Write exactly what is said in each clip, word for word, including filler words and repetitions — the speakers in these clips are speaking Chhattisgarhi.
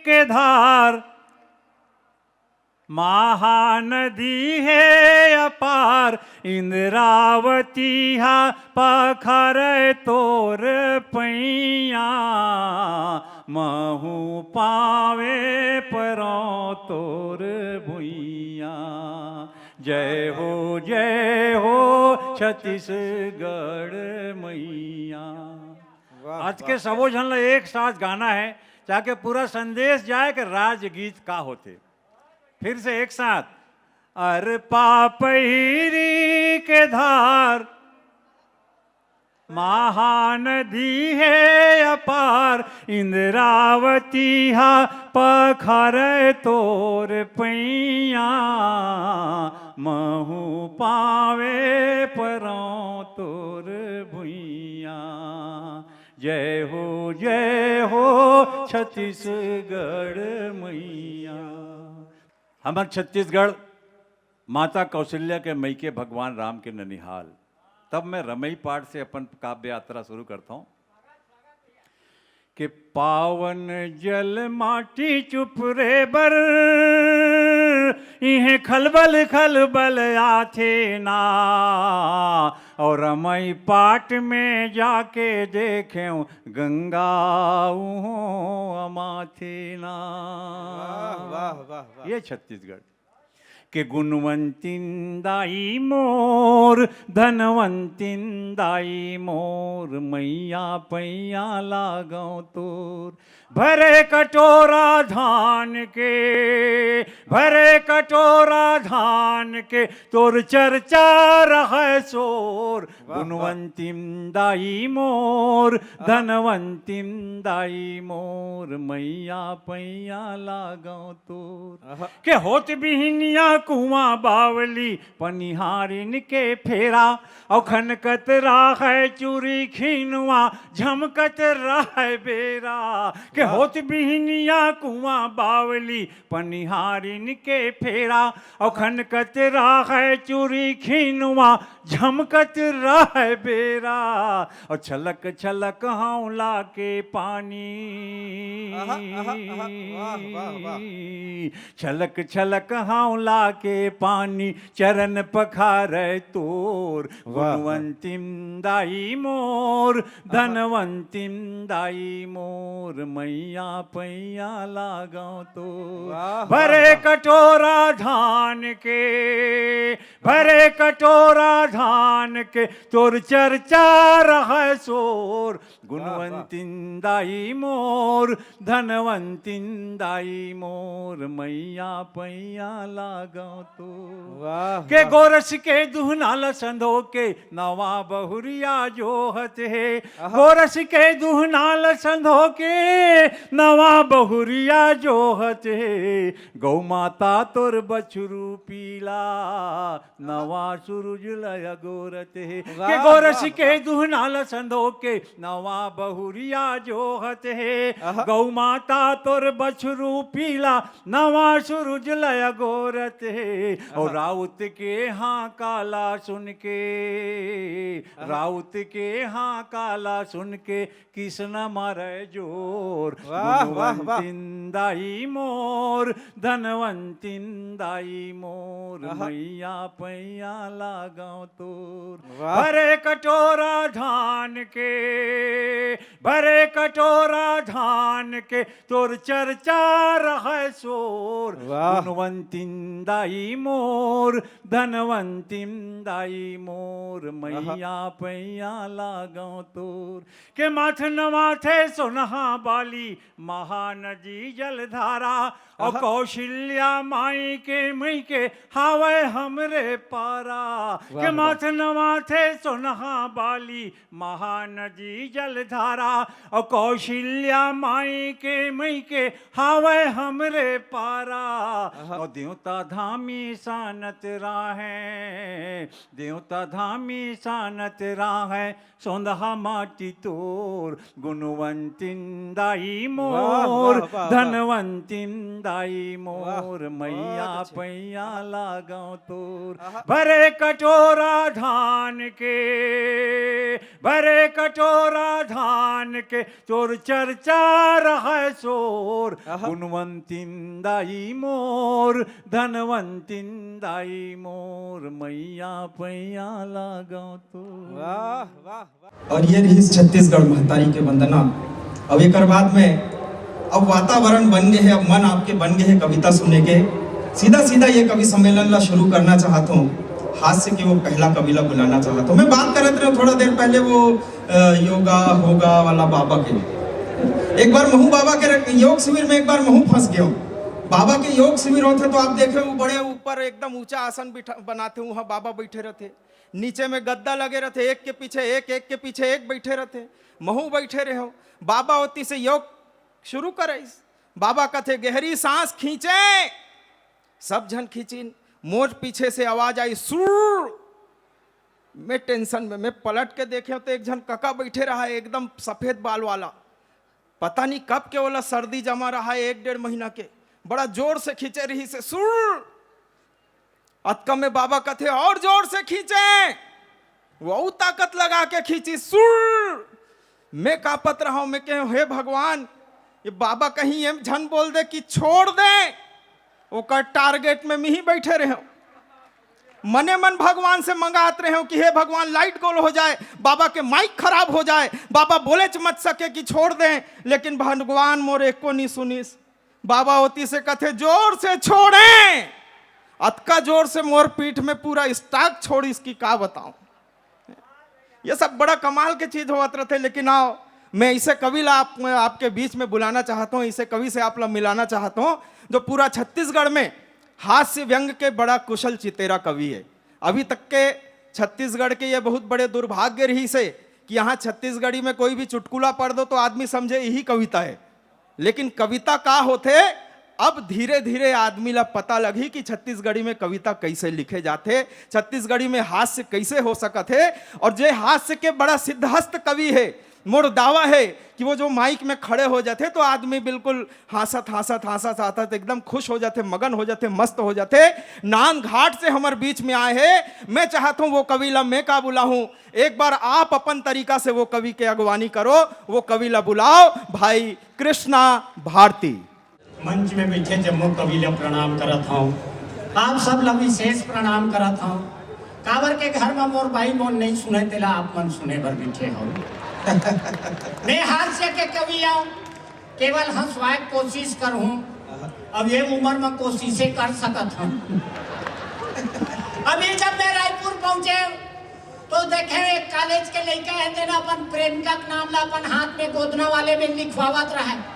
के धार, महानदी हे अपार, इंद्रावती हा पखारे तोर पैया, महू पावे परौं तोर भुइया। जय हो, जय हो छत्तीसगढ़ मैया। वाह, आज के वाह। सबो झन ला एक साथ गाना है, ताकि पूरा संदेश जाए कि राजगीत का होथे। फिर से एक साथ, अर पापहिरी के धार, महानदी हे अपार, इंद्रावती हा पखारे तोर पैया, महू पावे परौं तोर भुइया। जय हो, जय हो छत्तीसगढ़ मैया। हमर छत्तीसगढ़ माता कौशल्या के मइके, भगवान राम के ननिहाल। तब मैं रमई पाठ से अपन काव्य यात्रा शुरू करता हूँ कि पावन जल माटी चुप रे बर, इहें खलबल खलबल आथे ना। और रमई पाट में जाके देखें, गंगा उहों अमाथे ना। वाह, वाह, वाह, वाह। ये छत्तीसगढ़ के गुणवंतिन दाई मोर, धनवंतिन दाई मोर, मैया पैया लागौं तोर। भरे कटोरा धान के, भरे कटोरा धान के, तोर चर्चा रहय शोर। वाह, वाह। गुणवंतिम दाई मोर, धनवंतिम दाई मोर, मैया पैया लागौं तोर। आहा। के होत बिहनिया कुआं बावली, पनिहारिन के फेरा, अउ खनकत राहय चूरी खिनुआ, झमकत राहय बेरा। के वाह। होत बिहनिया कुआं बावली, पनिहारिन के फेरा, अउ खनकत राहय चूरी खिनुआ, झमकत राहय बेरा। अउ छलक छलक हौला के पानी, आहा, आहा, आहा, वाह, वाह, वाह। छलक छलक हौला के पानी, चरन पखारय तोर। वाह, वाह। गुणवंतिम दाई मोर, आहा। धनवंतिम दाई मोर, मैया पैया लागौं तोर। वाह, भरे वाह, वाह। कटोरा धान के, भरे कटोरा धान के, तोर चर्चा रहय शोर। वाह, वाह। गुणवंतिन दाई मोर, धनवंतिन दाई मोर, मैया पैया लागौं तोर। वाह, के वाह। गोरस के दुहना ल संधो के, नवा बहुरिया जोहत हे। आहा। गोरस के दुहना ल संधो के, नवा बहुरिया जोहत हे। गौ माता तोर बछरू पीला, नवा सुरुज ल अगोरत हे। वाह, के गोरस वाह, के वाह। दुहना ल संधो के, नवा बहुरिया जोहत हे। आहा। गौ माता तोर बछरू पीला, नवा सुरुज ल अगोरत हे। अउ आहा। राउत के हाँका ला सुन के, आहा। राउत के हाँका ला सुन के, किसना मारय जोर। वाह, वाह, वाह। गुणवंतिन दाई मोर, धनवंतिन दाई मोर, आहा। मैया पैया लागौं तोर। वाह। भरे कटोरा धान के, भरे कटोरा धान के, तोर चर्चा रहय शोर। वाह। गुणवंतिन दाई मोर, धनवंतिन दाई मोर, आहा। मैया पैया लागौं तोर। के माथ नवाथे सोनहा बाली, महानदी जलधारा, अउ आहा। कौशल्या माई के मइके हावय हमरे पारा। वाह, के वाह। माथ नवाथे सोनहा बाली, महानदी जलधारा, अउ कौशल्या माई के मइके हावय हमरे पारा। आहा। अउ देवता धामी सानत राहय, देवता धामी सानत राहय, सोंधहा माटी तोर। गुणवंतिन दाई मोर, वाह, वाह, वाह, वाह। धनवंतिन दाई मोर, वाह, मैया बहुत अच्छे। पैया लागव तोर। आहा। भरे कटोरा धान के, भरे कटोरा धान के, चोर चर्चा रहय शोर। आहा। गुणवंतिन दाई मोर, धनवंतिन दाई मोर, मैया पैया लागव तोर। वाह, वाह। और ये रहिस छत्तीसगढ़ महतारी के वंदना। अब एकर बाद में अब वातावरण बन गए है, अब मन आपके बन गए है कविता सुने के। सीधा सीधा ये कवि सम्मेलन ला शुरू करना चाहत हूँ, हास्य के वो पहला कवि ला बुलाना चाहत हूँ। मैं बात करत रहे थोड़ा देर पहले वो अ, योगा होगा वाला बाबा के। एक बार महू बाबा के योग शिविर में एक बार महू फंस गयो। बाबा के योग शिविर होते तो आप देखे वो बड़े ऊपर एकदम ऊंचा आसन बिठा बनाते, वहाँ बाबा बैठे रहते। नीचे में गद्दा लगे रहते, एक के पीछे एक, एक के पीछे एक बैठे रहते। महू बैठे रहे हो, बाबा ओती से योग शुरू कराइस। बाबा कथे, "गहरी सांस खींचे।" सब झन खींचिन। मोर पीछे से आवाज आई, "सुर।" मैं टेंशन में, मैं पलट के देखे तो एक झन कका बैठे रहा है, एकदम सफेद बाल वाला। पता नहीं कब के ओला सर्दी जमा रहा है, एक डेढ़ महीना के। बड़ा जोर से खींचे रहिसे, "सुर।" अतका में बाबा कथे, "और जोर से खींचे।" वो ताकत लगा के खींची, "सुर।" मैं कांपत रहा हूं, मैं कहे, "हे भगवान, ये बाबा कहीं ये झन बोल दे कि छोड़ दे।" ओकर टारगेट में मिही बैठे रहे हूं। मने मन भगवान से मंगात रहे हूं कि हे भगवान, लाइट गोल हो जाए, बाबा के माइक खराब हो जाए, बाबा बोलेच मत सके कि छोड़ दे। लेकिन भगवान मोर एको नहीं सुनिस। बाबा ओती से कथे, "जोर से छोड़े।" अतका जोर से मोर पीठ में पूरा स्टॉक छोड़िस कि का बताऊं। ये सब बड़ा कमाल के चीज होवत रहते। लेकिन आओ, मैं इसे कवि ला आप, आपके बीच में बुलाना चाहता हूँ, इसे कवि से आप ला मिलाना चाहता हूँ, जो पूरा छत्तीसगढ़ में हास्य व्यंग के बड़ा कुशल चितेरा कवि है। अभी तक के छत्तीसगढ़ के ये बहुत बड़े दुर्भाग्य रहिसे कि यहाँ छत्तीसगढ़ी में कोई भी चुटकुला पढ़ दो तो आदमी समझे यही कविता है। लेकिन कविता का होथे, अब धीरे-धीरे आदमी ला पता लगही कि छत्तीसगढ़ी में कविता कइसे लिखे जाथे, छत्तीसगढ़ी में हास्य कइसे हो सकत हे। और जे हास्य के बड़ा सिद्धहस्त कवि हे, मोर दावा हे कि वो जो माइक में खड़े हो जाथे तो आदमी बिल्कुल हाँसत, हाँसत, हाँसत, हाँसत एकदम खुश हो जाथे, मगन हो जाथे, मस्त हो जाथे। नांदघाट से हमर बीच में आए हे, मैं चाहत हूँ वो कवि ला मैं का बुलाहूँ, एक बार आप अपन तरीका से वो कवि के अगवानी करो, वो कवि ला बुलाओ, भाई कृष्णा भारती। मंच में बैठे जम्मो कवि ला प्रणाम करत हूँ, आप सब ला विशेष प्रणाम करत हूँ। काबर के घर में मोर बाई मोर नहीं सुने, तेला आप मन सुने बर बैठे हो। मैं हास्य के कवि आऊँ, केवल हंसवाए के कोशिश करहूँ। अब ये उम्र में कोशिशें कर सकत हूँ। अभी जब मैं रायपुर पहुंचे, तो देखे एक कॉलेज के लइका हे, तेन अपन प्रेमिका के नाम ला अपन हाथ में गोदना वाले में लिखवावत रहे।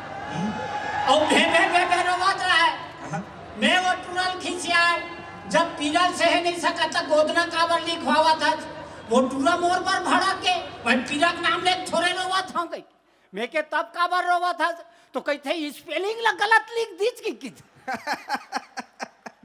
अउ भे भे भे भे रोवत रहे। मैं वो टूरा ल खिसियाए, जब पीरा ल सहे नहीं सकत त गोदना काबर लिखवावत हस? वो टूरा मोर बर भड़क के, मैं पीरा के नाम ले थोरे रोवत हूँ कही। मैं के तब काबर रोवत हस? तो कहिथे स्पेलिंग ला गलत लिख दीच कि कित।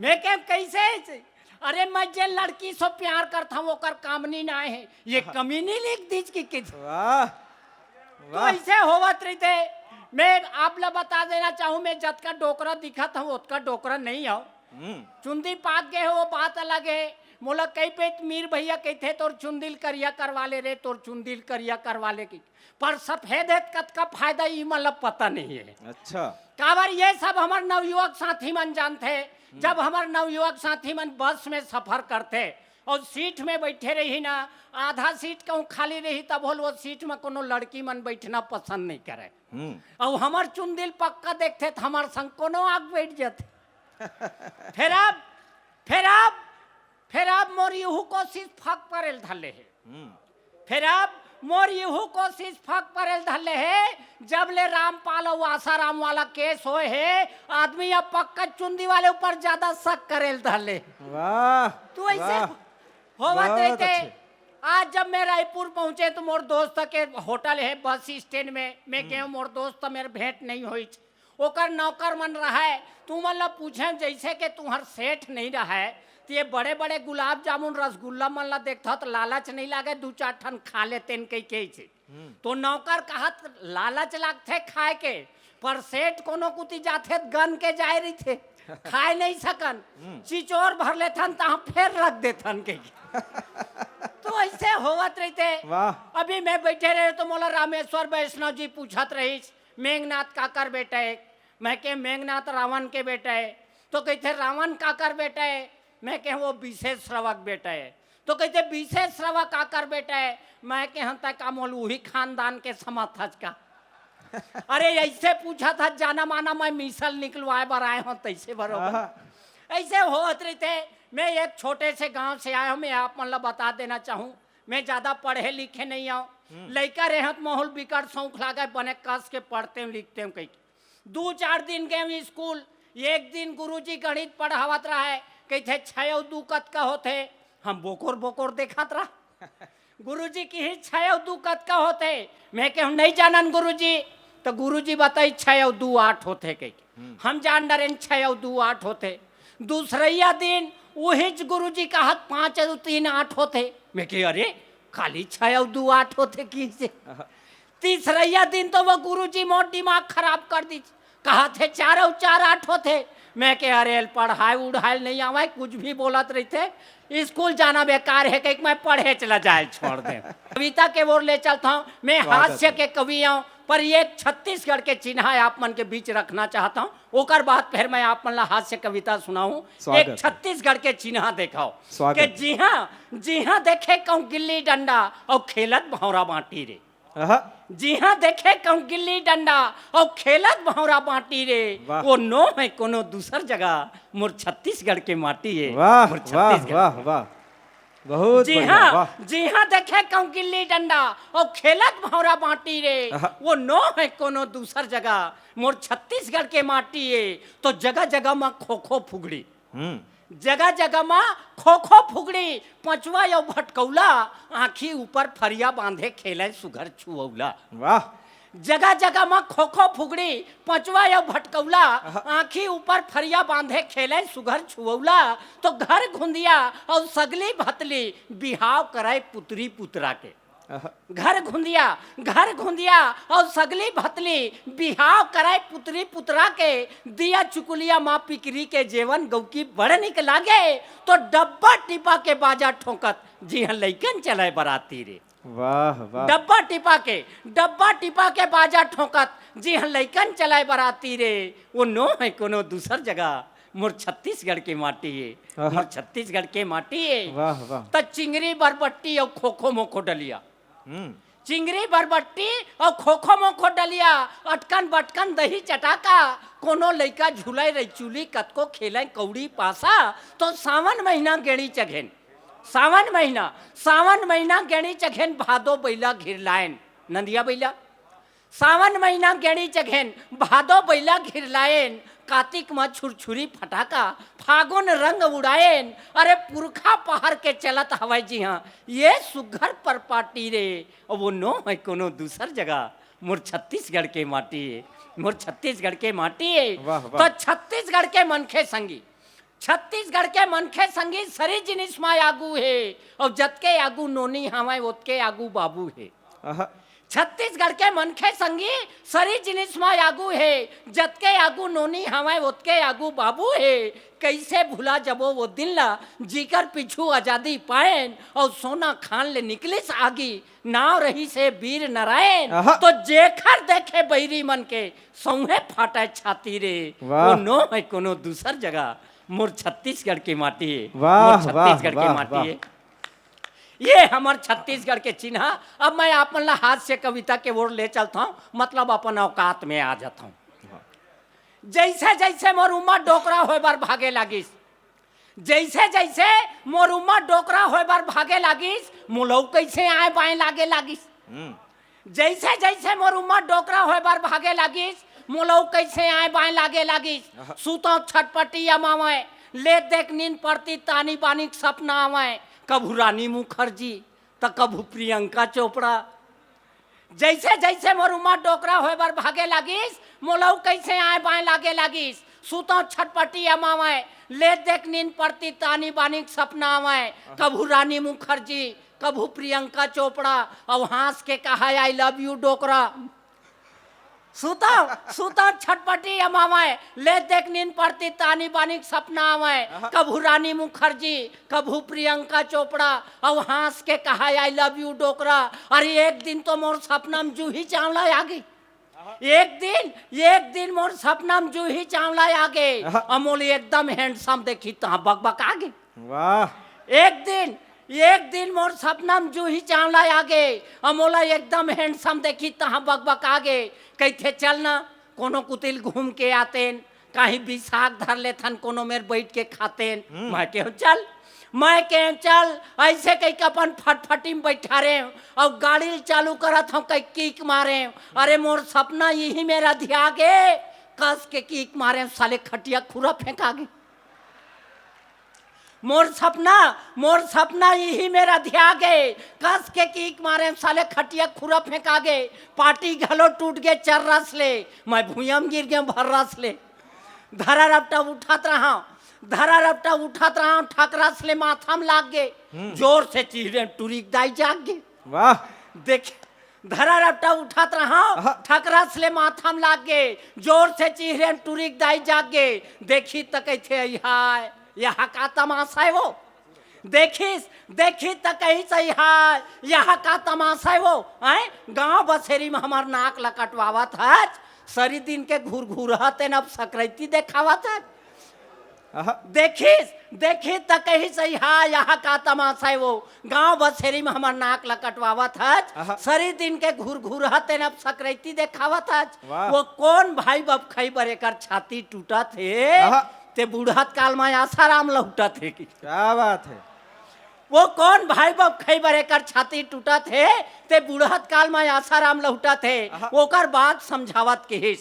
मैं के कैसे ऐसे? अरे मैं जे लड़की से प्यार करता हूँ ओकर कामनी ना है, ये हाँ। कमीनी लिख दीच कि कित। वाह, तो वाह। ऐसे होवत रहिथे। मैं आप ला बता देना चाहूँ, मैं जतका डोकरा दिखत हूँ ओतका डोकरा नहीं हूँ। हम्म। चुंदी पाक गए हो, वो बात अलग है। मोला कई पेट मीर भैया कहिथे, "तोर चुंदी ल करिया करवा ले रे, तोर चुंदी ल करिया करवा ले" की। पर सफेद हे त कतका फायदा, ई मन ला पता नहीं है। अच्छा। काबर ये सब हमर नवयुवक साथी मन जानथे। हम्म। जब हमर नवयुवक साथी मन बस में सफर करथे और सीट में बैठे रही ना, आधा सीट कहूँ खाली रही, तब होल वो सीट में कोनो लड़की मन बैठना पसंद नहीं करे। हम्म। और हमर चुंदी ल पक्का देखथे त हमर संग कोनो आग बैठ जाथे। फिर अब, फिर अब, फिर अब मोर इहू कोशिश फक परेल धले हे। हम्म। फिर अब मोर इहू कोशिश फक परेल धले हे। जब ले रामपाल अउ आसाराम वाला केस होए हे, आदमी अब पक्का चुंदी वाले ऊपर ज्यादा शक करेल धले। वाह, तू ऐसे वाह। होवत बहुत रहिथे। अच्छे। आज जब मैं रायपुर पहुंचे तो मोर दोस्त के होटल है बस स्टैंड में, मैं हम्म। गए, मोर दोस्त मेर भेंट नहीं होइच। ओकर नौकर मन रहय, तुमन ला पूछे जैसे के तुहर सेठ नहीं रहय, तो ये बड़े बड़े गुलाब जामुन रसगुल्ला मन ला देखता तो लालच नहीं लागे, दू चार ठन खा लेतेन कही के ऐसे। हम्म। तो नौकर कहत लालच लागथे खाए के, पर सेठ कोनो कुती जाथे त गन के जाय रहिथे, खाय नहीं सकन, हम्म। चिचोर भर लेथन तहाँ फेर रख देथन कहिके। तो ऐसे होवत रहिथे। वाह। अभी मैं बैठे रहे तो मोला रामेश्वर वैष्णव जी पूछत रहिस, "मेघनाथ काकर बेटा है?" मैं के, "मेघनाथ रावण के बेटा है।" तो कहिथे, "रावण काकर बेटा है?" मैं के, "वो विशेष श्रवा के बेटा है।" तो कहिथे, "विशेष श्रवा काकर बेटा है?" मैं के, "हम तय का मोल उही खानदान के समर्थक का?" अरे, ऐसे पूछा था, जाना माना मैं मिसल निकलवाए बर आए हों, तैसे बरोबर। आहा। ऐसे होत रहिथे। मैं एक छोटे से गांव से आया हूं, मैं आप मन ला बता देना चाहूं, मैं ज्यादा पढ़े लिखे नहीं आऊं। हम्म। लइका रेहे हों त मोहूं ल बिकट शौक लागे, बने कस के पढ़ते हूं, लिखते हूं कहिके। दू चार दिन गेंव स्कूल, एक दिन गुरुजी गणित पढ़ावत रहय, कहिथे, "छय अउ दू कतका होथे?" हम बोकोर बोकोर देखत रह। गुरुजी किहिस, "छय अउ दू कतका होथे?" मैं केहेंव, "नहीं जानन गुरुजी।" त गुरुजी बताइस, "छय अउ दू आठ होथे," कहिके। हम्म। हम जान डरेन, "छय अउ दू आठ होथे।" दूसरइया दिन उहीच गुरुजी कहत, "पाँच अउ तीन आठ होथे।" मैं केहेंव, "अरे, खाली छय अउ दू आठ होथे," किहिसे। आहा। तीसरइया दिन तो वो गुरुजी मोर दिमाग खराब कर दीस, कहत हे, "चार अउ चार आठ होथे।" मैं केहेंव, "अरे, एला पढ़ाय उढ़ाय ल नहीं आवय, कुछ भी बोलत रहिथे, स्कूल जाना बेकार हे," कहिके मैं पढ़े चला जाय ल छोड़ देंव। कविता के ओर ले चलत हंव, मैं स्वागत हास्य हे। के कवि हंव, पर ये छत्तीसगढ़ के चिन्हा आप मन के बीच रखना चाहत हंव, ओकर बाद फेर मैं आप मन ला हास्य कविता सुनाहूं। स्वागत एक हे। छत्तीसगढ़ के चिन्हा देखव, स्वागत कि हे। जिहां, जिहां देखे कहूं गिल्ली डंडा अउ खेलत भौंरा बांटी रे। आहा। जिहां देखे कहूं गिल्ली डंडा अउ खेलत भौंरा बांटी रे, वाह। वो नो हे कोनो दूसर जगह, मोर छत्तीसगढ़ के माटी हे, वाह, मोर वाह, छत्तीसगढ़। वाह, वाह। बहुत बढ़िया, जिहां, वाह। जिहां देखे कहूं गिल्ली डंडा अउ खेलत भौंरा बांटी रे, आहा। वो नो हे कोनो दूसर जगह, मोर छत्तीसगढ़ के माटी हे। तो जगह जगह म खो खो फुगड़ी, हम्म। जगह जगह म खो खो फुगड़ी, पचवा अउ भटकौला, आंखी ऊपर फरिया बांधे खेलय सुघर छुअौला। वाह। जगह जगह म खो खो फुगड़ी, पचवा अउ भटकौला, आहा। आंखी ऊपर फरिया बांधे खेलय सुघर छुअौला, तो घर घुंदिया अउ सगली भतली बिहाव करय पुतरी पुतरा के। आहा। घर घुंदिया, घर घुंदिया अउ सगली भतली बिहाव करय पुतरी पुतरा के, दिया चुकुलिया मां पिकरी के जेवन गौकी बड़ निक लागे, तो डब्बा टिपा के बाजा ठोंकत जिहां लइकन चलय बराती रे। वाह, वाह। डब्बा टिपा के, डब्बा टिपा के बाजा ठोंकत जिहां लइकन चलय बराती रे, वो नो हे कोनो दूसर जगह, मोर छत्तीसगढ़ के माटी हे, आहा। मोर छत्तीसगढ़ के माटी हे। वाह, वाह। त चिंगरी बरबट्टी अउ खो खो मोखो डलिया। हम्म। चिंगरी बरबट्टी अउ खो खो मोखो डलिया, अटकन बटकन दही चटाका, कोनो लइका झूलय रइचुली, कतको खेलय कौड़ी पासा, तो सावन महीना गेड़ी चघेन, सावन महीना, सावन महीना गेड़ी चघेन, भादो बइला घिरलायन, नंदिया बइला, सावन महीना गेड़ी चघेन, भादो बइला घिरलायन, कातिक म छुरछुरी फटाका, फागुन रंग उड़ायन। अरे पुरखा पहर के चलत हवय जिहां ये सुघर परपाटी रे, अउ वो नो हे कोनो दूसर जगह, मोर छत्तीसगढ़ के माटी हे, मोर छत्तीसगढ़ के माटी हे। वाह, वाह। त छत्तीसगढ़ के मनखे संगी, छत्तीसगढ़ के मनखे संगी सरी जिनिस म आगू हे, अउ जतके आगू नोनी हवय, ओतके आगू बाबू हे। आहा। छत्तीसगढ़ के मनखे संगी सरी जिनिस म आगू हे, जतके आगू नोनी हवय, ओतके आगू बाबू हे। कइसे भुला जबो वो दिन ला, जिकर पीछू आजादी पायन, अउ सोना खान ले निकलिस आगी, नाव रहिस हे वीर नारायण। आहा। तो जेखर देखे बइरी मन के, सौंहे फाटय छाती रे। वाह। वो नो हे कोनो दूसर जगह, मोर छत्तीसगढ़ के माटी हे, वाह, मोर छत्तीसगढ़ के वाह, माटी वाह। हे। ये हमर छत्तीसगढ़ के चिन्हा। अब मैं आप मन ला हास्य कविता के ओर ले चलत हंव, मतलब अपन औकात में आ जात हंव। जइसे जइसे मोर उमर डोकरा होय बर भागे लागिस, जइसे जइसे मोर उमर डोकरा होय बर भागे लागिस, मोला अउ कइसे आंय बांय लागे लागिस। हम्म। जइसे जइसे मोर उमर डोकरा होय बर भागे लागिस, मोला अउ कइसे आंय बांय लागे लागिस। आहा। सुतंव छटपटी अमावंय, लेत देख नींद परतिस तानी बानी के सपना आवंय, कभू रानी मुखर्जी, त कभू प्रियंका चोपड़ा। जइसे जइसे मोर उमर डोकरा होय बर भागे लागिस, मोला अउ कइसे आंय बांय लागे लागिस। सुतंव छटपटी अमावंय, लेत देख नींद परतिस तानी बानी के सपना आवंय, कभू रानी मुखर्जी, कभू प्रियंका चोपड़ा, अउ हांस के कहय, "I love you डोकरा।" सुतव, सुतव छटपटी अमावय, ले देख नींद पड़ती तानी बानी के सपना आवय। कभू रानी मुखर्जी, कभू प्रियंका चोपड़ा, अउ हाँस के कहा, "I love you डोकरा।" अरे एक दिन तो मोर सपना में जूही चावला आ गई। एक दिन, एक दिन मोर सपना में जूही चावला आ गए, अहा। अउ मोला एकदम handsome देखी तहाँ बकबका गे। वाह। एक दिन, एक दिन मोर सपना में जूही चावला आ गए, अउ मोला एकदम handsome देखी तहाँ बकबका गे। कहिथे, "चल ना, कोनो कुतिल घूम के आतेन, कहीं बिसाख धर लेथन, कोनो मेर बैठ के खातेन।" हम्म। मैं केहेंव, "चल।" मैं केहेंव, "चल।" ऐसे कहि के अपन फटफटी में बैठा रहे हँव, अउ गाड़ी ल चालू करत हँव, कहि kick मारे हँव। अरे मोर सपना यही मेर अधिया गे, कस के kick मारे हँव, साले खटिया खुरा फेंका गे। मोर सपना, मोर सपना यही मेर अधिया गे, कस के kick मारे हँव, साले खटिया खुरा फेंका गे। पाटी घलो टूट गे, चर्रस ले, मैं भुइयां म गिर गेंव भर्रस ले। धरा रपटा उठत रहँव, धरा रपटा उठत रहँव, ठकरस ले माथा म लाग गे। हम्म। जोर से चिहरेंव, टुरी के दाई जाग गे। वाह। देख, धरा रपटा उठत रहँव, आहा। ठकरस ले माथा म लाग गे। जोर से चिहरेंव, टुरी के दाई जाग गे। देखिस त कहिथे, "अई हाय, एहा का तमासा हे वो?" देखिस, देखिस त कहिस, "अई हाय, एहा का तमासा हे वो? हैं? गाँव बसेरी म हमर नाक ल कटवावत हच, सरी दिन के घुरघुरहा तेन अब सकरैती देखावत हच।" आहा। देखिस, देखिस त कहिस, "अई हाय, एहा का तमासा हे वो? गाँव बसेरी म हमर नाक ल कटवावत हच, आहा। सरी दिन के घुरघुरहा तेन अब सकरैती देखावत हच।" वाह। वो कोन भाई बाप खई बर एकर छाती टूटत हे, आहा। ते बुढ़त काल म आसाराम लहुटत हे कि। क्या बात है। वो कोन भाई बाप खई बर एकर छाती टूटत हे, ते बुढ़त काल म आसाराम लहुटत हे। आहा। ओकर बाद समझावत किहिस,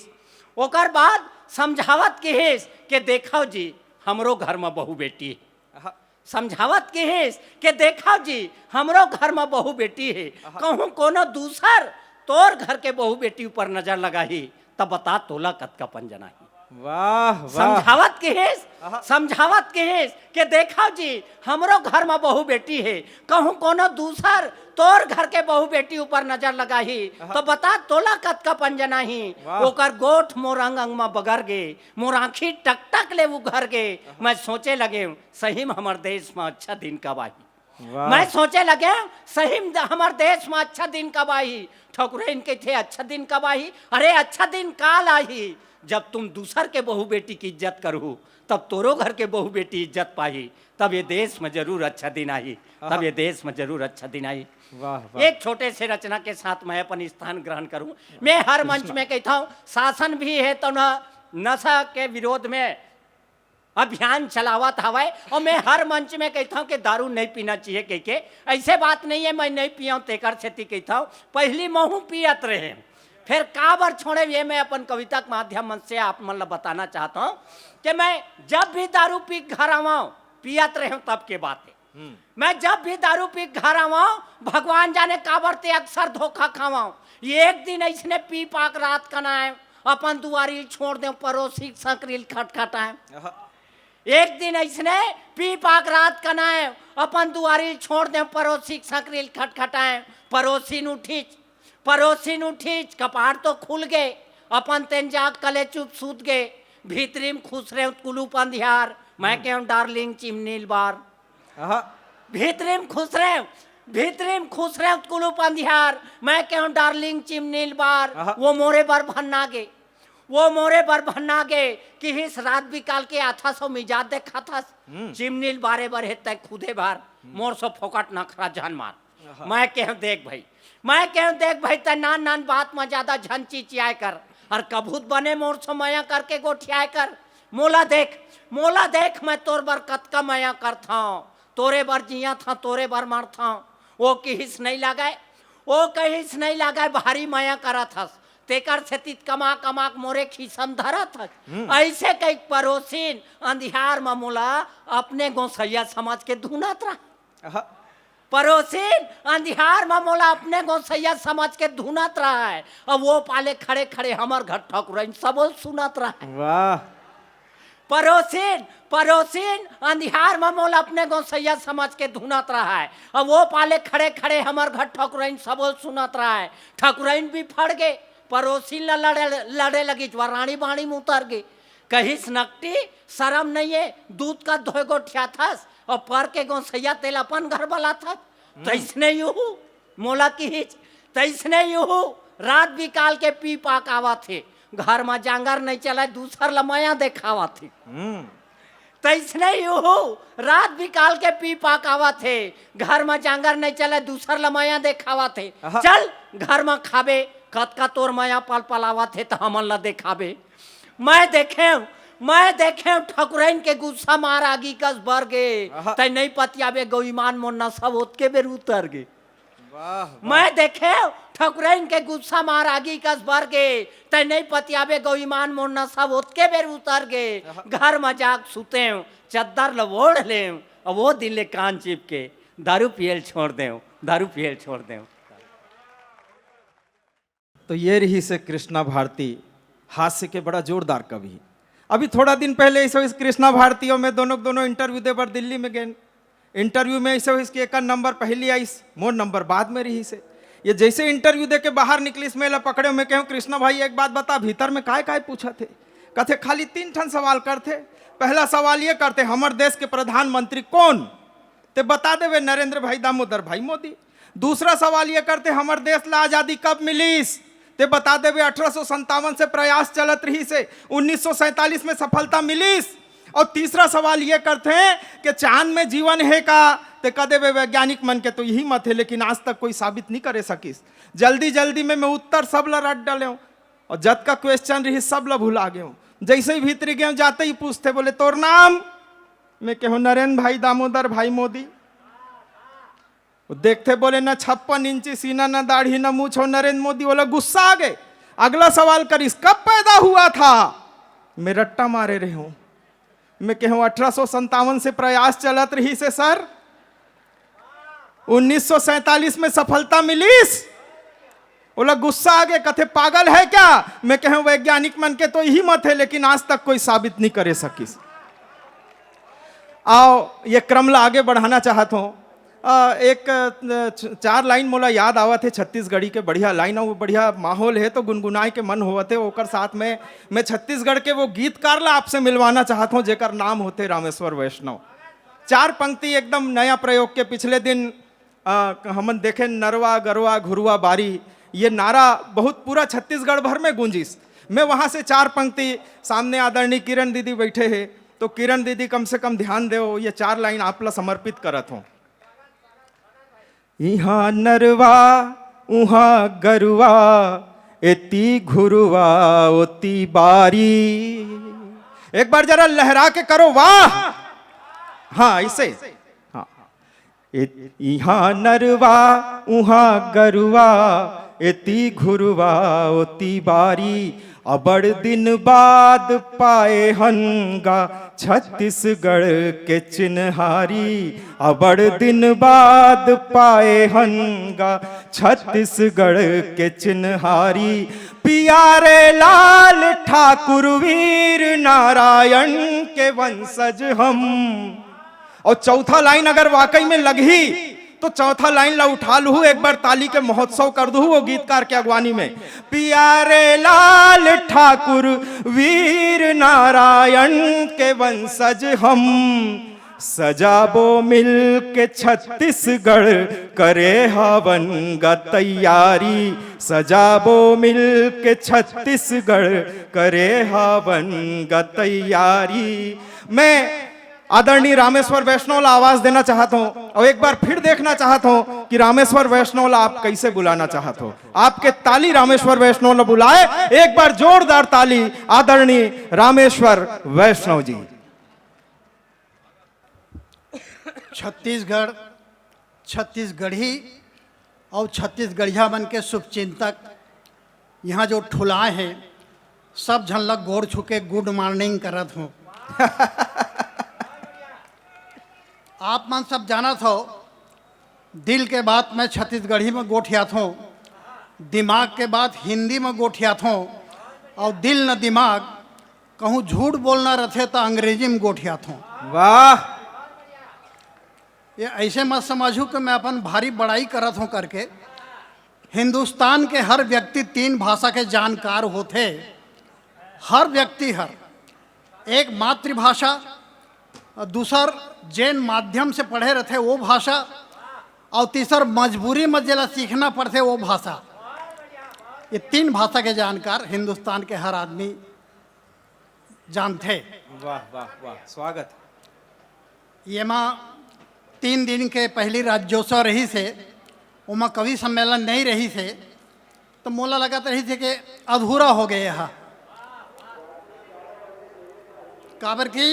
ओकर बाद समझावत किहिस के देखव जी, हमरो घर म बहू बेटी हे। आहा। समझावत किहिस के देखव जी, हमरो घर म बहू बेटी हे। आहा। कहूँ कोनो दूसर तोर घर के बहू बेटी ऊपर नजर लगाही, त बता तोला कतका पंजनाही। वाह, वाह। समझावत किहिस, आहा। समझावत किहिस के देखव जी, हमरो घर म बहू बेटी हे, कहूँ कोनो दूसर तोर घर के बहू बेटी ऊपर नजर लगाही, आहा। त बता तोला कतका पंजनाही। वाह। ओकर गोठ मोर अंग अंग म बगर गे, मोर आँखी टकटक ले उघर गे। आहा। मैं सोचे लगेंव, सही म हमर देश म अच्छा दिन कब आही। वाह। मैं सोचे लगेंव, सही म द-, हमर देश म अच्छा दिन कब आही? ठकुरइन कहिथे, "अच्छा दिन कब आही?" अरे, अच्छा दिन काल आही, जब तुम दूसर के बहू बेटी के इज्जत करहू, तब तोरो घर के बहू बेटी इज्जत पाही, तब ये देश म जरूर अच्छा दिन आही, तब आहा। ये देश म जरूर अच्छा दिन आही। वाह, वाह। एक छोटे से रचना के साथ मैं अपन स्थान ग्रहण करूँ। मैं हर मंच में कहता हूँ, शासन भी हे त न नशा के विरोध में अभियान चलावत हवय, अउ मैं हर मंच में कहता हूँ कि दारू नहीं पीना चाहिए कहिके। ऐसे बात नहीं हे, मैं नहीं पियंव, तेकर सेती कहता हूँ, पहिली महूँ पियत रहेंव, फेर काबर छोड़ेंव, ये मैं अपन कविता के माध्यम मन से आप मन ल बताना चाहता हूँ कि मैं जब भी दारू पी के घर आवंव, पियत रहेंव तब के बात हे। हम्म। मैं जब भी दारू पी के घर आवंव, भगवान जाने काबर ते अक्सर धोखा खावंव। एक दिन अइसने पी पाक रात कन आएंव, अपन दुआरी ल छोड़ देंव, परोसी के संकरी ल खटखटाएंव। आहा। एक दिन अइसने पी पाक रात कन आएंव, अपन दुआरी ल छोड़ देंव, परोसी के संकरी ल खटखटाएंव। परोसिन उठिस, परोसिन उठिस, कपाट तो खुल गे, अपन तेन जाग कले चुप सूत गे। भीतरी म खुसरेंव त कुलूप अंधियार, मैं हम्म। केहेंव, "डार्लिंग, चिमनी ल बार।" आहा। भीतरी म खुसरेंव, भीतरी म खुसरेंव त कुलूप अंधियार, मैं केहेंव, "डार्लिंग, चिमनी ल बार।" आहा। वो मोरे बर भन्ना गे, वो मोरे बर भन्ना गे, किहिस, "रात बिकाल के आथस अउ मिजाज देखाथस, हम्म। चिमनी ल बारे बर हे तैं खुदे बार, हम्म। मोर सो फोकट नखरा झन मार।" आहा। मैं केहेंव, "देख भई, मैं केहेंव, देख भई, तैं नान नान बात म जादा झन चिचियाय कर, अउ कभू त बने मोर सो मया करके गोठियाय कर। मोला देख, मोला देख, मैं तोर बर कतका मया करथंव, तोरे बर जियत हंव, तोरे बर मरथंव।" वो किहिस, "नइ लागय," वो कहिस, "नइ लागय, भारी मया करत हस, तेकर सेती त कमा कमा के मोरे खीसा म धरत हस।" हम्म। अइसे कहिके परोसिन अंधियार म मोला अपने गोसइया समझ के धुनत रहा। आहा। परोसिन अंधियार म मोला अपने गोसइया समझ के धुनत रहय, अउ वो पाले खड़े खड़े हमर घर ठकुरइन सबो ल सुनत रहय। वाह। परोसिन, परोसिन अंधियार म मोला अपने गोसइया समझ के धुनत रहय, अउ वो पाले खड़े खड़े हमर घर ठकुरइन सबो ल सुनत रहय। ठकुरइन बिफड़ गे, परोसिन ला लड़े, लड़े लगिस, वा रानी बाणी म उतर गे। कहिस, "नकटी, सरम नइये, दूध का धोए गोठियाथस अउ पर के गोसइया तेला अपन घर बलाथस।" हम्म। तइसने यूहू मोला किहिस, तइसने यूहू रात बिकाल के पी पाक आवत हे, घर म जांगर नइ चलय, दूसर ल मया देखावत हे। हम्म। तइसने यूहू रात बिकाल के पी पाक आवत हे, घर म जांगर नइ चलय, दूसर ल मया देखावत हे। आहा। चल, घर म खाबे, कतका तोर मया पलपलावत हे, त हमन ल देखाबे। मैं देखेंव, मैं देखेंव, ठकुरइन के गुस्सा मार आगी कस बर गे। आहा। तैं नइ पतियाबे गो ईमान, मोर नसा ओतके बेर उतर गे। वाह, वाह। मैं देखेंव, ठकुरइन के गुस्सा मार आगी कस बर गे। तैं नइ पतियाबे गो ईमान, मोर नसा ओतके बेर उतर गे। आहा। घर म जाके सुतेंव, चद्दर ल ओढ़ लेंव, अउ वो दिन ले कान चिप के दारू पियल छोड़ देंव, दारू पियल छोड़ देंव। तो ये रहिसे कृष्णा भारती, हास्य के बड़ा जोरदार कवि। अभी थोड़ा दिन पहले ऐसे होइस कृष्णा भारती अउ मैं दोनों, दोनों interview दे बर दिल्ली में गेन। Interview में ऐसे होइस कि एकर number पहली आइस, मोर number बाद में रहिसे। ये जैसे interview दे के बाहर निकलिस, मैं ला पकड़ेंव, मैं कहेंव, "कृष्णा भाई, एक बात बता, भीतर में काय काय पूछथे?" कथे, "खाली तीन ठन सवाल करथे। पहला सवाल ये करथे, हमर देश के प्रधानमंत्री कोन?" ते बता देवे, "नरेंद्र भाई दामोदर भाई मोदी।" दूसरा सवाल ये करथे, "हमर देश ला आजादी कब मिलिस?" ते बता देवे, "अठारह सौ संतावन से प्रयास चलत रहिसे, उन्नीस सौ सैंतालीस में सफलता मिलिस।" अउ तीसरा सवाल ये करथे कि "चांद में जीवन हे का?" ते कह देवे, "वैज्ञानिक मन के तो यही मत हे, लेकिन आज तक कोई साबित नइ करे सकिस।" जल्दी जल्दी में मैं उत्तर सब ला रट डलेंव अउ जतका question रहिस, सब ला भुला गेंव। जैसे ही भीतरी गेंव, जाते ही पूछथे, बोले, "तोर नाम?" मैं कहेंव, "नरेंद्र भाई दामोदर भाई मोदी।" वो देखथे, बोले, "न छप्पन इंची सीना, न दाढ़ी, न मूछ हो नरेंद्र मोदी।" ओला गुस्सा आ गे। अगला सवाल करिस, "कब पैदा हुआ था?" मैं रट्टा मारे रहेंव। मैं कहेंव, "अठारह सौ संतावन से प्रयास चलत रहिसे sir, उन्नीस सौ सैंतालीस में सफलता मिलिस।" ओला गुस्सा आ गे, कथे, "पागल है क्या?" मैं कहेंव, "वैज्ञानिक मन के तो यही मत हे, लेकिन आज तक कोई साबित नइ करे सकिस।" अउ ये क्रम ला आगे बढ़ाना चाहत हों। अ, एक, अ, च-, चार line मोला याद आवत हे छत्तीसगढ़ी के, बढ़िया line अउ बढ़िया माहौल हे तो गुनगुनाए के मन होवत हे। ओकर साथ में मैं छत्तीसगढ़ के वो गीतकार ला आपसे मिलवाना चाहत हों, जेकर नाम होथे रामेश्वर वैष्णव। चार पंक्ति एकदम नया प्रयोग के, पिछले दिन अ, हमन देखेन नरवा, गरवा, घुरवा, बारी, ये नारा बहुत पूरा छत्तीसगढ़ भर में गूंजिस। मैं वहाँ से चार पंक्ति, सामने आदरणीय किरण दीदी बैठे हे, तो किरण दीदी कम से कम ध्यान देव, ये चार line आप ला समर्पित करत हों। इहाँ नरवा, उहाँ गरुआ, एती घुरवा, ओती बारी। एक बार जरा लहरा के करो, वाह। हाँ, ऐसे। हाँ। ए-, इहाँ नरवा, उहाँ गरुआ, एती घुरवा, ओती बारी। अबड़ दिन बाद पाए हन गा छत्तीसगढ़ के चिन्हारी। अबड़ दिन बाद पाए हन गा छत्तीसगढ़ के चिन्हारी। पियारे लाल ठाकुर वीर नारायण के वंशज हम। अउ चौथा line अगर वाकई में लगही, तो चौथा line ला उठा लूहू, एक बार ताली के महोत्सव कर दूहू वो गीतकार के अगवानी में। पियारे लाल ठाकुर वीर नारायण के वंशज हम, सजाबो मिल के छत्तीसगढ़, करे हवन गा तैयारी। सजाबो मिल के छत्तीसगढ़, करे हवन गा तैयारी। मैं आदरणीय रामेश्वर वैष्णव ला आवाज देना चाहत हों अउ एक बार फिर देखना चाहत हों कि रामेश्वर वैष्णव ला आप कैसे बुलाना चाहत हो। आपके ताली रामेश्वर वैष्णव ला बुलाए, एक बार जोरदार ताली आदरणीय रामेश्वर वैष्णव जी। छत्तीसगढ़, छत्तीसगढ़ी अउ छत्तीसगढ़िया मन के शुभचिंतक इहाँ जो ठुलाए हे, सब झन ला गोड़ छू के good morning करत हों। आप मन सब जानत हो, दिल के बात मैं छत्तीसगढ़ी में गोठियाथों, दिमाग के बात हिंदी में गोठियाथों, अउ दिल न दिमाग कहूँ झूठ बोलना रथे त अंग्रेजी में गोठियाथों। वाह। ये ऐसे मत समझू कि मैं अपन भारी बड़ाई करत हों करके। हिंदुस्तान के हर व्यक्ति तीन भाषा के जानकार होथे। हर व्यक्ति हर, एक मातृभाषा, दूसर जेन माध्यम से पढ़े रथे वो भाषा, और तीसर मजबूरी में जेला सीखना पड़थे वो भाषा। ये तीन भाषा के जानकार हिंदुस्तान के हर आदमी जानथे। वाह वाह वाह, स्वागत। येमा तीन दिन के पहली राज्योत्सव रहिस हे, ओमा कवि सम्मेलन नहीं रहिस हे, तो मोला लगत रहिस हे कि अधूरा हो गए हा, काबर कि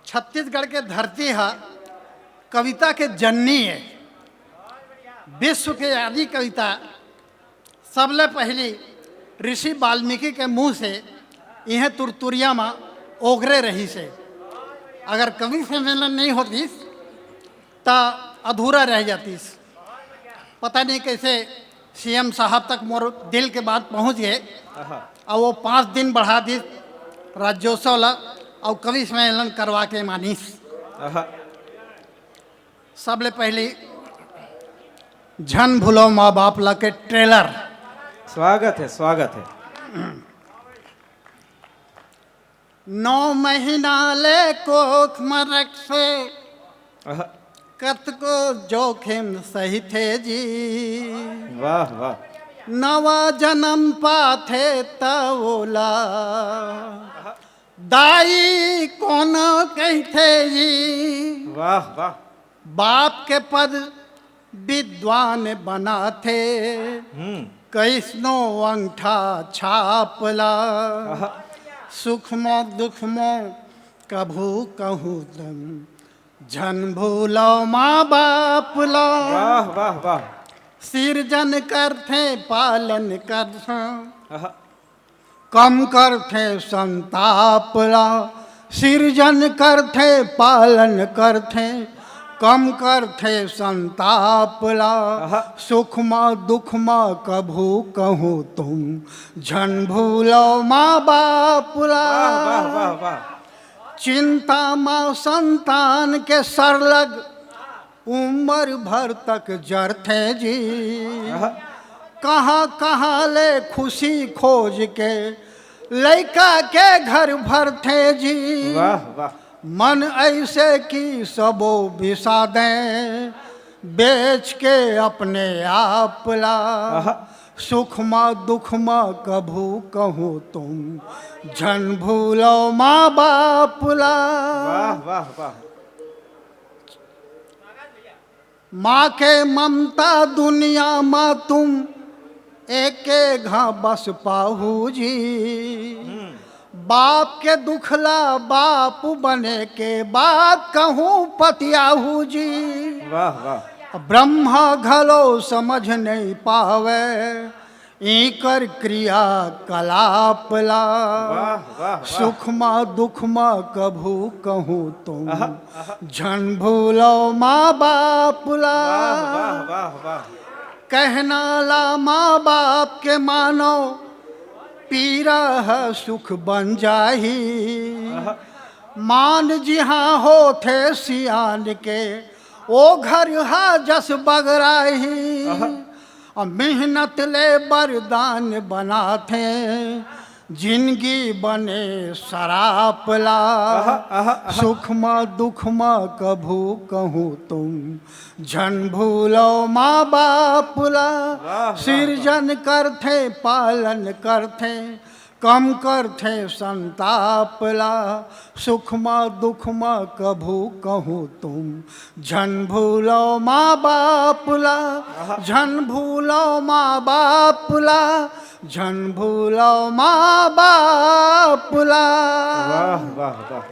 छत्तीसगढ़ के धरती हा कविता के जननी है। विश्व के आदि कविता सबले पहली ऋषि वाल्मीकि के मुंह से इहें तुरतुरिया में ओगरे रहिस हे। अगर कवि सम्मेलन नहीं होतिस त अधूरा रह जातिस। पता नहीं कैसे सीएम साहब तक मोर दिल के बात पहुंच गए। आहा। और वो पाँच दिन बढ़ा दिस राज्योत्सव ला, और कवि सम्मेलन करवा के मानिस। आहा। सबले पहली झन भूलो माँ बाप ला के ट्रेलर। स्वागत है, स्वागत है। नौ महीना ले कोख में रखे, आहा। कतको जोखिम सहिथे जी। वाह वाह। नवा जन्म पाथे त ओला दाई कोनो कहिथे जी। वाह वाह। बाप के पद विद्वान बनाथे, हम्म। कइसनो अंगठा छाप ला। आहा। सुख मो दुख मो कभू कहूँ तम, झन भूलो माँ बाप ला। वाह वाह वाह। सिरजन करथे पालन करथे, आहा। कम करथे संताप ला। सिरजन करथे पालन करथे, कम करथे संताप ला। आहा। सुख मा दुख मा कभू कहूँ तुम, झन भूलो माँ बाप ला। वाह वाह वाह वाह। चिंता मा संतान के सरलग उम्र भर तक जरथे जी। आहा। कहाँ कहाँ ले खुशी खोज के लइका के घर भरथे जी। वाह वाह। मन ऐसे कि सबो बिसा दें, बेच के अपने आप ला। आहा। सुख मा दुख मा कभू कहूँ तुम, झन भूलो माँ बाप ला। वाह वाह वाह। माँ के ममता दुनिया मा तुम एके घाँ बस पाहू जी। बाप के दुखला बाप बने के बात कहूँ पतियाहू जी। वाह वाह। ब्रह्मा घलो समझ नहीं पावे, इकर क्रिया कलाप ला। वाह, वाह, वाह। सुख मा दुख मा कभू कहूँ तुम, आहा, आहा। झन भूलो माँ बाप ला। वाह, वाह, वाह, वाह। कहना ला माँ बाप के मानो, पीरा ह सुख बन जाही। आहा। मान जिहाँ होथे सियान के, ओ घर हा जस बगराही। आहा। अ मेहनत ले बरदान बनाथे, जिनगी बने सराप ला। आहा, आहा, आहा। सुख मा दुख मा कभू कहूँ तुम, झन भूलो माँ बाप ला। वाह, वाह, सिरजन करथे, पालन करथे, कम करथे संताप ला। सुख मा दुख मा कभू कहूँ तुम, झन भूलो माँ बाप ला। आहा। झन भूलो माँ बाप ला, झन भूलो माँ बाप ला। वाह, वाह, वाह।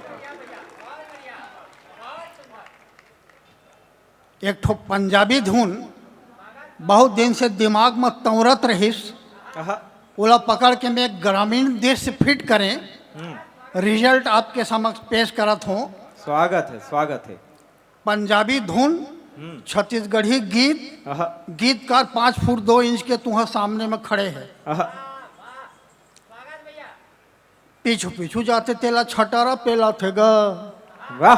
एक ठो पंजाबी धुन बहुत दिन से दिमाग में तौरत रहिस, आहा। ओला पकड़ के मैं ग्रामीण दृश्य फिट करें, हम्म। रिजल्ट आपके समक्ष पेश करत हूँ। स्वागत है, स्वागत है। पंजाबी धुन, हम्म। छत्तीसगढ़ी गीत, आहा। गीतकार पाँच फुट दो इंच के तुहा सामने में खड़े है। आहा। पीछू पीछू जाते तेला छटारा पेला थे गा। वाह।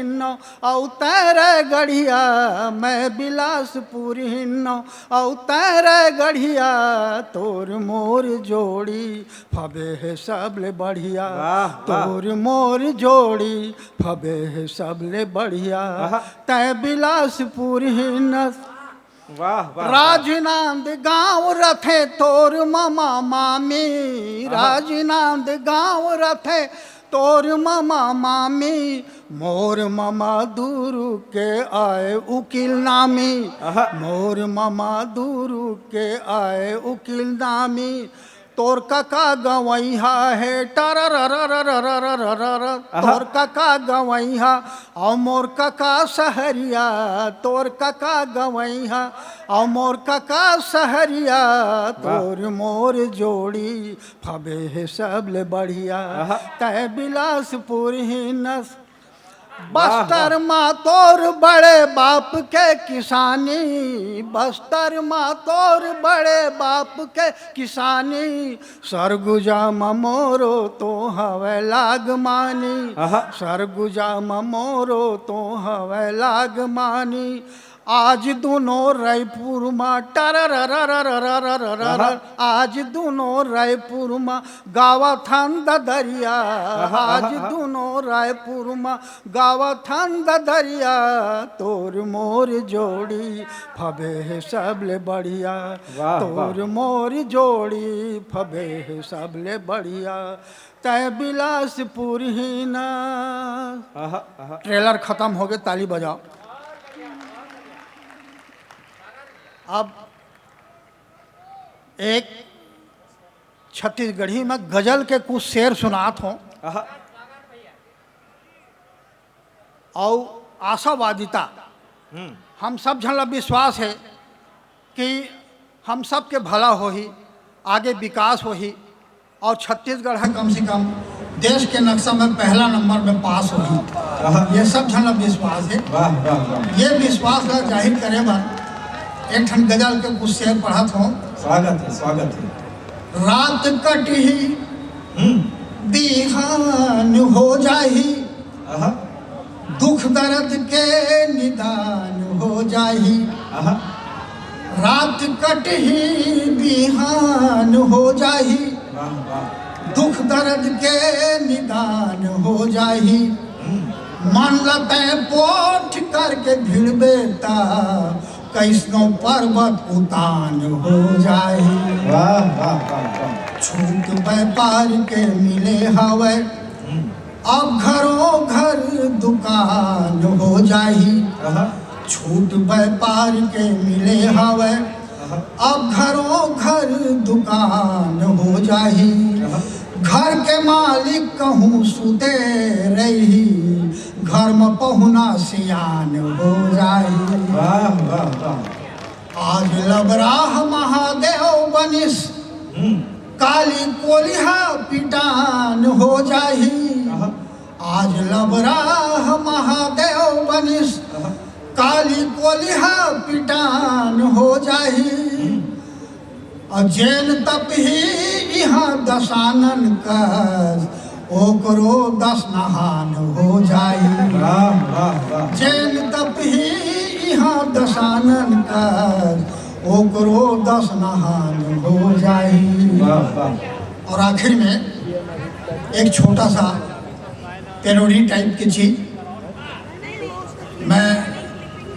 हिन्नो, अउ तैं रे गढ़िया, मैं बिलासपुर हिन्नो, अउ तैं रे गढ़िया, तोर मोर जोड़ी फबे हे सबले बढ़िया। वाह, वाह। तोर मोर जोड़ी फबे हे सबले बढ़िया। आहा। तैं बिलासपुर हिन्नस, वाह, वाह, वाह। राजनांदगांव रथे तोर ममा मामी, आहा। राजनांदगांव रथे तोर ममा मामी, मोर ममा दुरुग के आय उकील नामी, आहा। मोर ममा दुरुग के आय उकील नामी, तोर कका गवइहा हे टरररररररररर। आहा। तोर कका गवइहा, अउ मोर कका सहरिया, तोर कका गवइहा, अउ मोर कका सहरिया, वाह। तोर मोर जोड़ी फबे हे सबले बढ़िया। आहा। तैं बिलासपुर हिन्नस, वाह, बस्तर वाह। मा तोर बड़े बाप के किसानी, बस्तर मा तोर बड़े बाप के किसानी, सरगुजा म मोरो तो हवय लागमानी, आहा। सरगुजा म मोरो तो हवय लागमानी, आज दुनो रायपुर मा टरररररररररर, आहा। आज दुनो रायपुर मा गावत हन ददरिया, आहा, आहा, आज आहा। दुनो रायपुर मा गावत हन ददरिया, तोर मोर जोड़ी फबे हे सबले बढ़िया, वाह, वाह। तोर मोर जोड़ी फबे हे सबले बढ़िया, तै बिलासपुर ही ना। आहा, आहा। ट्रेलर खत्म हो गए, ताली बजाओ। अब एक छत्तीसगढ़ी में गजल के कुछ शेर सुनात हों। आहा। अउ आशावादिता, हम्म। हम सब झन ला विश्वास हे कि हम सब के भला होही, आगे विकास होही, अउ छत्तीसगढ़ ह कम से कम देश के नक्शा में पहला नंबर में पास होही। आहा। ये सब झन ला विश्वास हे। वाह, वाह, वाह। ये विश्वास ला जाहिर करे बर एक ठन गजल के कुछ शेर पढ़त हों। स्वागत हे, स्वागत हे। रात कटही, हम्म। बिहान हो जाही, आहा। दुख दर्द के निदान हो जाही। आहा। रात कटही, बिहान हो जाही, वाह, वाह। दुख दर्द के निदान हो जाही। हम्म। मन ल तै पोठ करके भिड़बे ता, कइसनो पर्वत उतान हो जाही। वाह, वाह, वाह, वाह। छूट व्यापार के मिले हवय, हम्म। अब घरों घर दुकान हो जाही। आहा। छूट व्यापार के मिले हवय, आहा। अब घरों घर दुकान हो जाही। आहा। घर के मालिक कहूँ सुते रही, घर म पहुना सियान हो जाही। वाह, वाह, वाह। आज लबराह महादेव बनिस, हम्म। काली कोलिहा पिटान हो जाही। आहा। आज लबराह महादेव बनिस, आहा। काली कोलिहा पिटान हो जाही। हम्म। अउ जेन तपही इहाँ दसानन कस, ओकरो दस नहान हो जाही। वाह, वाह, वाह। जेन तपही इहाँ दसानन कस, ओकरो दस नहान हो जाही। वाह, वाह। और आखिर में एक छोटा सा parody type की चीज, मैं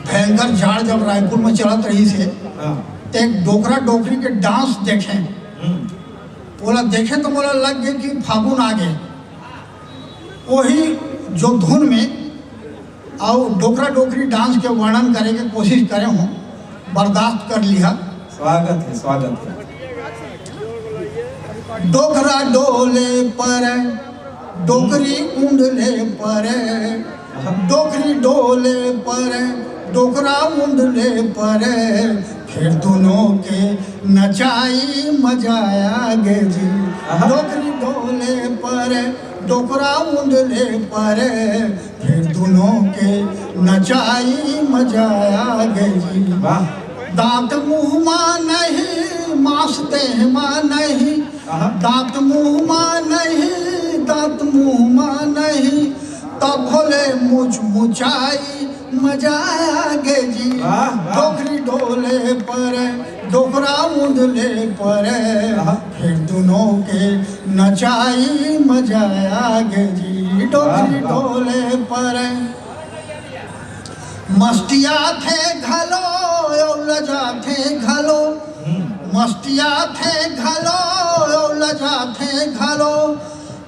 भयंकर जाड़ जब रायपुर में चलत रहिस हे, हाँ। त एक डोकरा डोकरी के dance देखें। हम्म। ओला देखें त मोला लग गे कि फागुन आ गे। वही जो धुन में अउ डोकरा डोकरी dance के वर्णन करे के कोशिश करे हों, बर्दाश्त कर लिहा। स्वागत हे, स्वागत हे। डोकरा डोले पर, डोकरी उंडले पर, डोकरी डोले पर, डोकरा उंडले पर, फेर दुनों के नचाई मजा आगे जी। आहा। डोकरी डोले पर, डोकरा उंडले पर, फेर दुनों के नचाई मजा आगे जी। वाह। दांत मुंह मा नहीं, मांस देह मा नहीं, आहा। दांत मुंह मा नहीं, दांत मुंह मा नहीं, तब भोले मुच मुचाई मजा आगे जी। वाह, वाह। डोकरी डोले पर, डोकरा उंडले पर, आहा। फेर दुनों के नचाई मजा आगे जी। डोकरी वाह, वाह। डोले पर मस्तियाथे घलो, अउ लजाथे घलो। हम्म। मस्तियाथे घलो, अउ लजाथे घलो।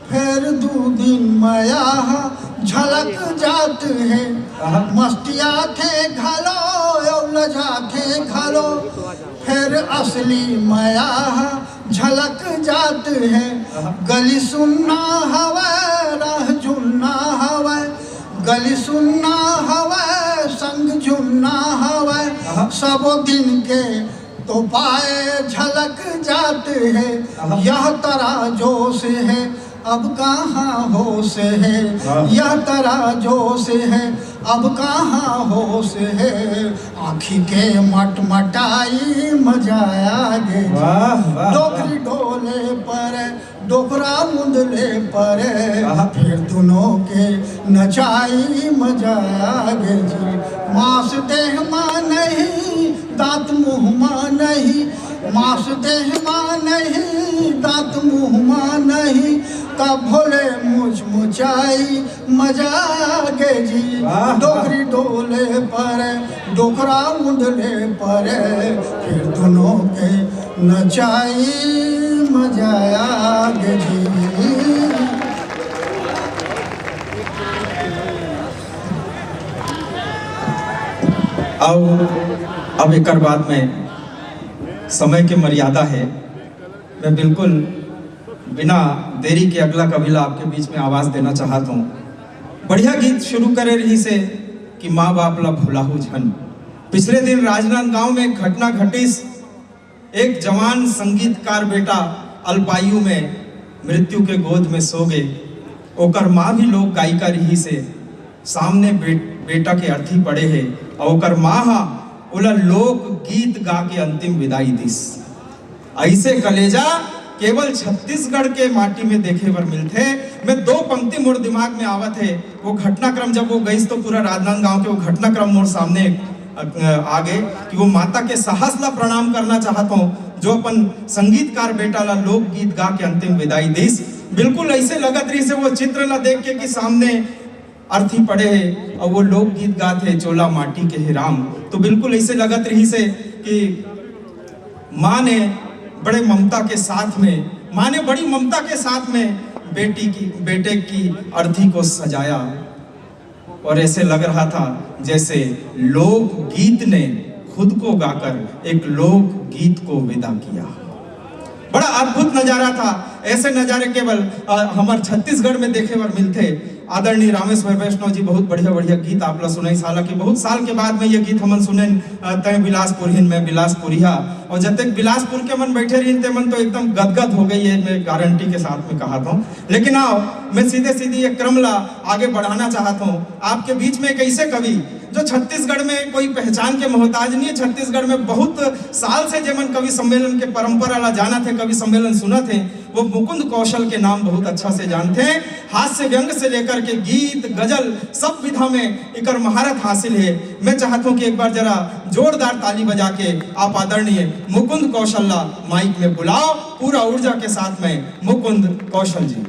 फेर दू दिन मया ह झलक जात हे। आहा। मस्तियाथे घलो, अउ लजाथे घलो। फेर असली मया ह झलक जात हे। आहा। गली सुन्ना हवय, राह जुन्ना हवय, गली सुन्ना हवय, संग जुन्ना हवय। आहा। सबो दिन के तो पाए झलक जात हे। आहा। यह तरा जोश हे, अब कहाँ होश हे, वाह। यह तरा जोश हे, अब कहाँ होश हे, आँखी के मटमटाई मजा आगे। वाह, वाह, वाह। डोकरी डोले पर, डोकरा मुंद ले परे, आहा। फिर दुनों के नचाई मजा आगे जी। मांस देह मा नहीं, दांत मुंह मा नहीं, मांस देह मा नहीं, दांत मुंह मा नहीं, तब भोले मुच मुचाई मजा आगे जी। वाह। डोकरी डोले परे, डोकरा मुंद ले परे, फिर दुनों के नचाई मजा आगे जी। अउ अब एकर बाद में समय के मर्यादा हे, मैं बिल्कुल बिना देरी के अगला कवि ला आपके बीच में आवाज देना चाहत हूँ। बढ़िया गीत शुरू करे रहिस हे कि माँ बाप ला भुलाहू झन। पिछले दिन राजनांदगांव में एक घटना घटिस। एक जवान संगीतकार बेटा अल्पायु में मृत्यु के गोद में सो गे। ओकर माँ भी लोक गायिका रहिस हे। सामने बे-, बेटा के अर्थी पड़े हे अउ ओकर माँ हा ओला लोक गीत गा के अंतिम विदाई दिस। ऐसे कलेजा केवल छत्तीसगढ़ के माटी में देखे बर मिलथे। मैं दो पंक्ति मोर दिमाग में आवत हे, वो घटनाक्रम जब वो गईस तो पूरा राजनांदगांव के वो घटनाक्रम मोर सामने अ, आ गे कि वो माता के साहस ला प्रणाम करना चाहत हूँ, जो अपन संगीतकार बेटा ला लोकगीत गा के अंतिम विदाई दिस। बिल्कुल ऐसे लगत रहिस हे वो चित्र ला देख के कि सामने अर्थी पड़े हे अउ वो लोकगीत गात हे, चोला माटी के हे राम। तो बिल्कुल ऐसे लगत रहिस हे कि माँ ने बड़े ममता के साथ में, माँ ने बड़ी ममता के साथ में बेटी की, बेटे की अर्थी को सजाया और ऐसे लग रहा था जैसे लोकगीत ने खुद को गाकर एक लोकगीत को विदा किया। बड़ा अद्भुत नजारा था। ऐसे नजारे केवल, अ, हमर छत्तीसगढ़ में देखे बर मिलथे। आदरणीय रामेश्वर वैष्णव जी बहुत बढ़िया बढ़िया गीत आप ला सुनाइस। हालांकि बहुत साल के बाद में ये गीत हमन सुनेन, अ, तैं बिलासपुरहिन मैं बिलासपुरिया, और जब तक बिलासपुर के मन बैठे रहिन ते मन तो एकदम गदगद हो गई है, मैं गारंटी के साथ में कहा था। लेकिन आओ, मैं सीधे सीधी ये क्रम ला आगे बढ़ाना चाहत हूँ। आपके बीच में एक ऐसे कवि जो छत्तीसगढ़ में कोई पहचान के मोहताज नहीं है, छत्तीसगढ़ में बहुत साल से जेमन कवि सम्मेलन के परंपरा ला जानत हे, कवि सम्मेलन सुनत हे, वो मुकुंद कौशल के नाम बहुत अच्छा से जानते हैं। हास्य व्यंग से लेकर के गीत, गजल, सब विधा में इकर महारत हासिल हे। मैं चाहत हूँ कि एक बार जरा जोरदार ताली बजा के आप आदरणीय मुकुंद कौशल ला माइक में बुलाओ, पूरा ऊर्जा के साथ में मुकुंद कौशल जी।